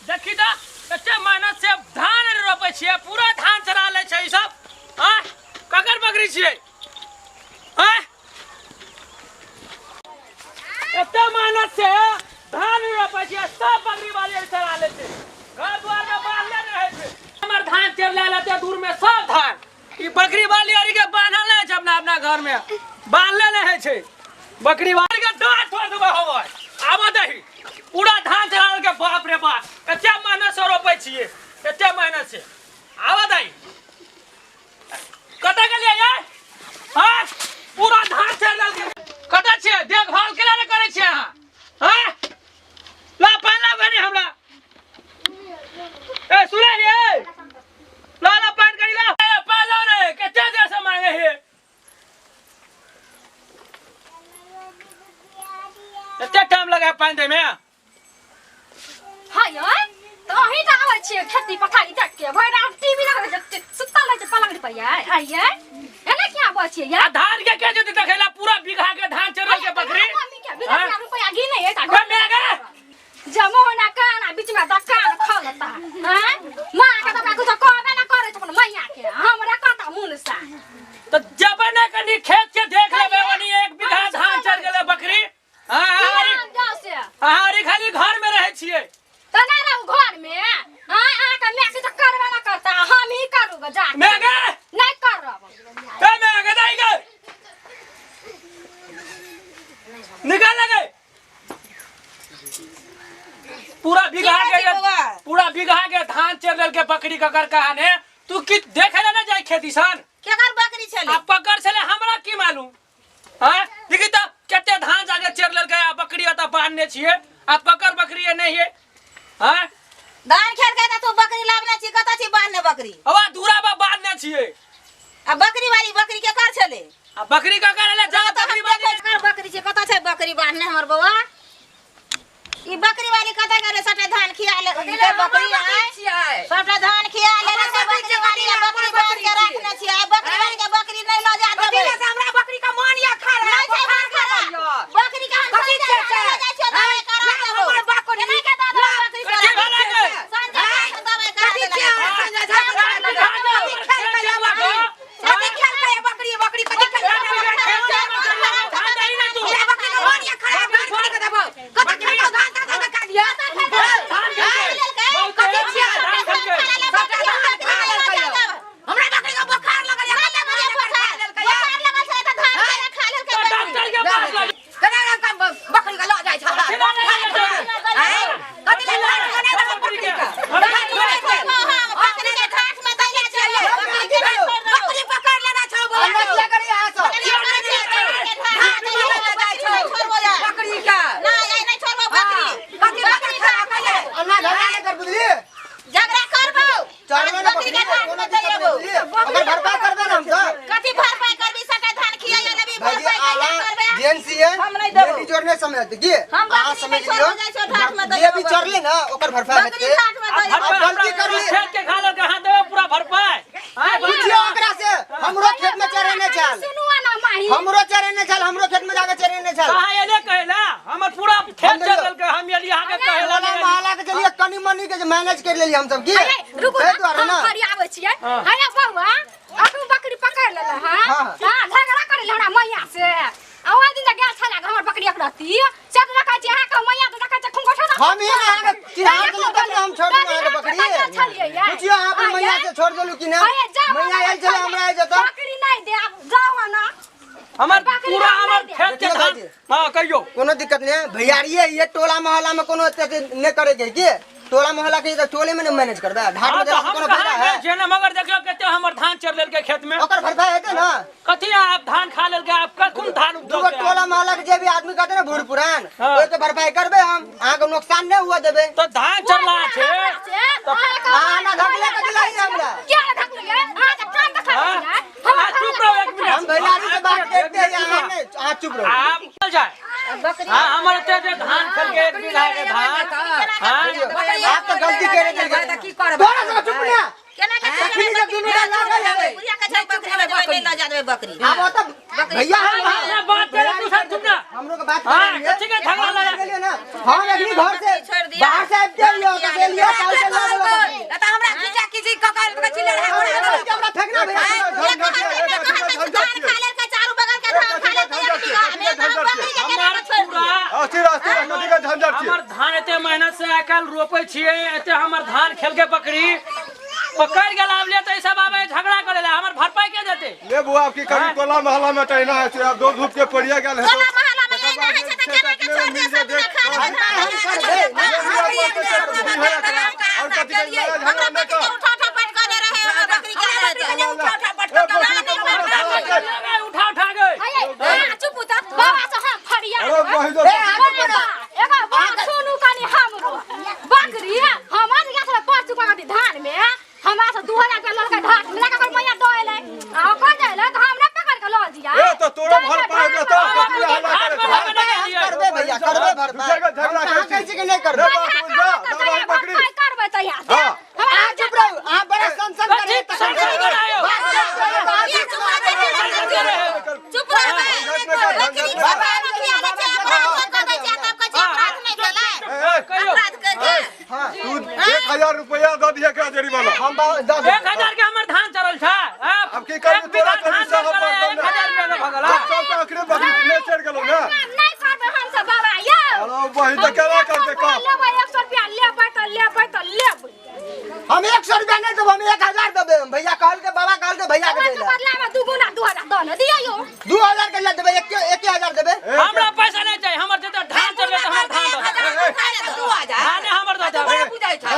देखी तऽ एते मेहनत से धान रोपै छियै, पूरा धान चरा लै छै ई सब। आँय, ककर बकरी छियै? आँय, एते मेहनत से धान रोपै छियै, सब बकरी वाली चरा लै छै, घर दुआर में बांधले नहि रहै छै। हमर धान चढ़ ले एते दूर में सब धान ई बकरी वाली आरी के बांधल नहि छै, अपना अपना घर में बांधले नहि होइ छै। बकरी वाली के डांट छोड़ देबै होबै, आबऽ दही। पूरा धान चढ़ा के, बाप रे बाप, कते मेहनत से रोपै छियै, कते मेहनत से। आबऽ दही, कतऽ गेलियै यार? हाँ, पूरा धान चढ़ देलकै। कतऽ छियै? देखभाल केना नहि करै छियै अहाँ? हाँ, ला पानि ला कनी हमरा। ए सुनै हियै? ला ला पानि कनी ला। ए पानि ला रे, कते देर से मांगे हे, एते टाइम लगा पानि दै में? हां यै, तऽ अहीं तऽ आबै छियै खेती पथारी देख के भरि रात टीवी देखै छै, सुतल रहै छै पलंग पर यै। आइ यै, एना किया आबै छियै यै? आ धान के के जेतै देखै ला? पूरा बीघा के धान चढ़ल के बकरी। मम्मी के बीघा रुपया गिने है। ए मैं गे जमोना काना बीच में दकान खोलता हैं, माँ के तऽ कुछ कहबे ना करे छै अपन मैया के, हमरा कहता मुन सा। तऽ जबै ने कनी खेत के देख लेबै, ओनी एक बीघा धान चढ़ गेलै बकरी। हाँ, हम जाओ से। अहाँ खाली घर में रहै छियै। तऽ नहि रहू घर में? हाँ, अहाँके माय के तऽ करबे ना करता, हम ही करू जा। मैं गे नहीं करब। ए मैं गे दाई गे, निकाल लगे पूरा बीघा की के बौआ? पूरा बीघा के धान चढ़ के बकरी ककर कहाने। तू की देखे ला ना जाय खेती सन? केकर बकरी छलै? आ पकड़ छले, हमरा की मालूम? हाँ, देखी तऽ कते धान जाके चढ़ लेलकै, आ बकरी ओतऽ बांधने छियै, आ पकड़ बकरी नहीं है। हाँ, धान खेलकै तऽ तू बकरी लाबने छी, कतऽ छी बांधने बकरी? अब दूरा बा बांधने छियै। आ बकरी वाली बकरी केकर छलै? आ बकरी ककर ले जा तऽ हम बकरी वाली देखै केकर बकरी छै, कतऽ छै बकरी बांधने हमर बौआ? ई बकरी वाली कतऽ गेलै? सबटा धान खिया ले बकरी आय, सबटा धान खिया लेने छै बकरी वाली, आ बकरी बांध के राखने छियै, आ बकरी वाली के बकरी नहि लऽ जा देबै। हमरा बकरी का मान या खा नहि छै मान खड़ा बकरी के, हम कथी संजय छै? झा लऽ जाइ छियै, दवाइ करा देबौ। हमर बकरी केना के दऽ देबै बकरी कथी तोरा? भेलै गे? संजय झा के दवाइ करा कथी देलक। छियै हमरा संजय झा के कथी खेलकै या बकरी? कथी खेलकै या बकरी? बकरी कथी खेलकै? हमरा बकरी का मान या खड़ा धान कथी के देबौ? कथी खेलकौ धान ता ता का दिया? कथी छियै? सबटा धान खा लेलकै यौ। हमरा बकरी के बोखार लगल या, कते बोखार खा लेलकै या? बोखार लगल छलै तऽ धान केना खा लेलकै बकरी? डॉक्टर के पास लग केना रंग के बकरी के लऽ जाइ छह? आँय? कथी ले धान के नहि देबौ बकरी के? धान के नहि देबौ। बकरी के ठाठ में दैले छियै, बकरी के नहि छोड़ि देबौ। बकरी पकड़ लेना छौ बौआ। अंदर किया करी अहाँ सब? बकरी के ठाठ में दैले बकरी छियै, छोड़बो जा। बकरी के नहि, आइ नहि छोड़बौ बकरी। कथी बकरी खा खैले? अन्ना झगड़ा नहीं कर, बुझलिए? झगड़ा करबौ। चढ़बे ना बकरी बकरी के ठाठ कोनो में दिक्कत दैले नहीं, बौ। बुझलिए? ओकर भरपाई करबे ना हम सब। कथी भरपाई करबी? सबटा धान खियाइयो लेबी, भाईजी भरपाई कहिया आवा करबे? जेंट्स ये हम नहि देबौ। लेडीज और नहीं समझते की हम अहाँ बकरी समझ नहि लियो। छोड़बो, जाइ छौ ठाठ में जे दैले भी बकरी। चढ़ले ना ओकर भरपाई बकरी हेतै। ठाठ में दैले। अब गलती कर ली। खेत के खा लेलकै, हाथ देबै पूरा भरपाई। हाँ, पूछियो ओकरा से, हमरो खेत में चढ़ेने छल। सुनू ना माही। हमरो चढ़ेने छल, हमरो खेत में जाके चढ़ेने छल। कहाँ एलियै कहै ला? हमर पूरा खेत हम चल देलकै, हम एलियै अहाँके कहै ला। टोला नहि एलियै। मोहल्ला के चलिए कनी मनी के जे मैनेज कर लेलिए हम सब की। अरे रुकू ताहि ना, दुआरे हम ना। फरियाबै छियै। हाँ। हया बौआ, अखन बकरी पकड़ लेले। हाँ हाँ। हाँ, झगड़ा करे हमरा मैया से, आ ओहि दिन जे गेल छलै हमर बकरी एक रत्ती से तऽ देखै छी अहाँके मैया तऽ देखै छी खून ना। हम ही ना अहाँके चिन्हा देलहुँ तब ने हम छोड़ देलहुँ अहाँके बकरी। पूछियो अहाँ अपन मैया से, छोड़ देलहुँ कि नहि? मैया आयल छलै हमरा आयल जतऽ। बकरी नहीं दे, आब जाओ ना। हमर बकरी पूरा हम हमर नहि देब। खेत के देखियौ धान भाईजी। हाँ, कहियौ। कोनो दिक्कत नहीं है, भैयारिये ये टोला मोहल्ला में कोनो एते अथी नहीं करे के की टोला मोहल्ला के तऽ टोले में ने मैनेज करबै, ढाट हाँ में तऽ देला से हम कोनो कहाँ फायदा गेल है? छियै ने, मगर देखियौ कते हमर धान चढ़ लेलकै खेत में। ओकर भरपाई हेतै ना? कथी आप धान खा लेलकै? आप कखन धान दूगो उपजौतै? टोला मोहल्ला के जे भी आदमी कहते ने बूढ़ पुरान, हाँ। ओहिके भरपाई करबै हम, अहाँके नुकसान नहि हुअ देबै। तऽ धान चढ़ला छै। अहाँ ना धकले के दिलाई हमरा। किया ने धकलियै? अहाँके कान देखा हाँ? छियै? अहाँ चुप रहू एक मिनट। हम भैयारी से बात करते हैं, अहाँ नहीं, अहाँ चुप रहो। आप चल जाए। बकरी हाँ, हमर एते जे धान खेलकै एक बीघा के धान। हाँ, आप तो गलती करे तऽ की करबै? तोरा सब चुप ना। केना के तखनी जब दुनू टा लागल हेबै। बुढ़िया के छै बकरी, नहि लऽ जा देबै बकरी। आब ओतऽ भैया हम अपना बात करे, तू सब चुप ना। हमरो के बात हाँ, कर कथी के झगड़ा लड़ा? गेलिए ना हम अखनी घर से छोड़ दिया। बाहर से आबि के लियो तऽ से लियो काल से लऽ गेलो बकरी। तऽ हमरा खींचा खींची कऽ कऽ चिल्ला रहा हमरा हमरा फेकना भैया एक हाथ में धान खा लेलकै, चारू बगल के धान खा लेलकै, एक बीघा में तऽ हम बकरी के केना हमर कऽ छोड़ि पूरा दियै? अस्थिर अस्थिर कथी के झंझट छियै हमर धान एते मेहनत से आइ काल्हि रोपै छियै एते हमर धान खेलके बकरी पकड़ के लावले तऽ ई सब आबै झगड़ा करे ला हमर भरपाई के देते ले बुआ अब की करी टोला मोहल्ला में तहिना है से अब दो धूप के पड़िया गेल है टोला मोहल्ला में एना होइ छै तऽ केना के छोड़ि दियै, सब दिना खा लेबै धान और कथी के लड़ाई हमरा झगड़ा बकरी के उठा उठा पटकने रहे हमर बकरी के उठा उठा गए आये अहाँ चुप तऽ बाबा से हम फरियाद अरे बहि दो ए, आगे बढ़ो। एगो बात सुनू कनी हमरो बकरी हमर गाछ में 5 चुका धान में हमरा से 2000 रुपया ललका ढाक मिला के ओकर मैया दऽ एलै आ ओकर जे एलै तऽ हमरा पकड़ के लऽ जिया ए तो तोरा भरपाई देतो कथी हल्ला करे छौ? धान में हम करबे भैया करबे भरपाई दूसरे के झगड़ा हम कहाँ करै छी। कहै छी कि नहि करबै रे बाप रे, जा, जा बकरी। भरपाई करबै तैया हाँ। अहाँ चुप रहू अहाँ बड़ा सनसन करे कथी सनसन करायो? चुप रहबै बकरी के बाबा खिया दै छै अपराध कऽ दै छै तब कहै छै अपराध नहि भेलै ए, कहियो अपराध करके तू 1000 रुपया दऽ दिहे एकरा जरिमाना हम दऽ देब। 1000 के हमर धान चढ़ल छै अब की करबी तोरा करू सब एक हजार रुपया के भगल हम सब तऽ अखने बकरी ले चढ़ि गेलौ ने नहि करबै हम सब बाबा यौ अरे बहि तऽ केना करतै कह लेबै 100 रुपया लेबै तऽ लेबै तऽ लेबै हम 100 रुपया नहि देब हम 1000 देबै भैया कहलकै बाबा कहलकै भैया के ओकर दै लए बदला में दुगुना 2000 दऽ ने दियौ यौ 2000 के लए देबै 1000 देबै हमरा पैसा नहीं चाहिए हमर जते धान चढ़ले तऽ हमर धान दऽ दे। दू हजार धाने हमर दऽ दे बड़ा बुझै छै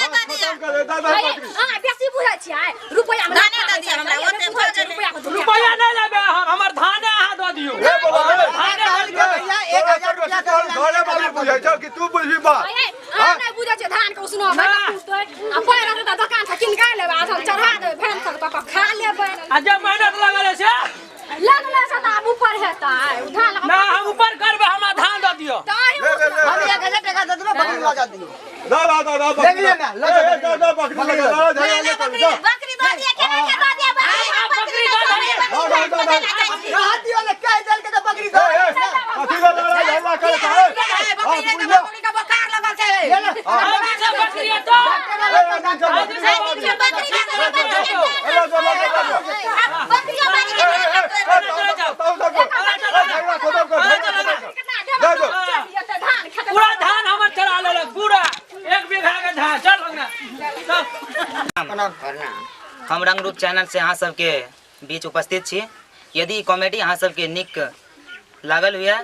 अरे, अहाँ बेसी बुझै छियै रुपैआ मे धाने दऽ दिअ हमरा, ओते भऽ गेलै। रुपैआ नहीं लेबै हम हमर धाने अहाँ दऽ दियौ ए बाबा, ए, धाने दऽ दियौ भैया 1000 रुपया तोहर घरे वाली बुझै छौ कि तू बुझबी बात अरे, अहाँ नहि बुझै छियै धान के उसनो ना। पुछतै आ पैर रहतै तऽ दोकान से कीन के लेबै आ हम चढ़ा देबै भेल तक तऽ खा लेबै आ जे मेहनत लगल है से लगले से तऽ आब ऊपर हेतै उ धान ना हम ऊपर करबै हमरा धान दऽ दियौ तऽ अहीं ले ले ले हम 1000 टका दऽ देबै बकरी लऽ जा दियौ दा दा दा दा देख लिअ ना, लऽ जा ए, दा दा बकरी बकरी लगा लऽ दा झगड़ा नहि करू जा बकरी दऽ दिअ केना के दऽ दिअ बकरी बकरी दऽ दिअ। दा दा दा दा रहा दियौ ने कहि देलकै तऽ बकरी दऽ ए, ए, कथी ले लड़ाई झगड़ा करे छौ ए? बकरी हाथ बुझ जा। बकरी के बोखार लगल छै ले ले। आदमी से बकरी एतौ ए, आदमी सब बकरी आदमी सब दऽ दियौ। बकरी दऽ दिअ ए, लऽ जा, लऽ जा, लऽ जा। बकरी बाली ए, ए, ए, ए, ताऊ सब को। ए, झगड़ा खत्म कर, झगड़ा खत्म कर। जा, जा। धान खेतै पूरा धान हमर चढ़ा लेलक पूरा 1 बीघा के धान चल अंगना चल प्रणाम हम रंगरूप चैनल से अहाँ सबके बीच उपस्थित छी। यदि कॉमेडी अहाँ सबके नीक लागल हुए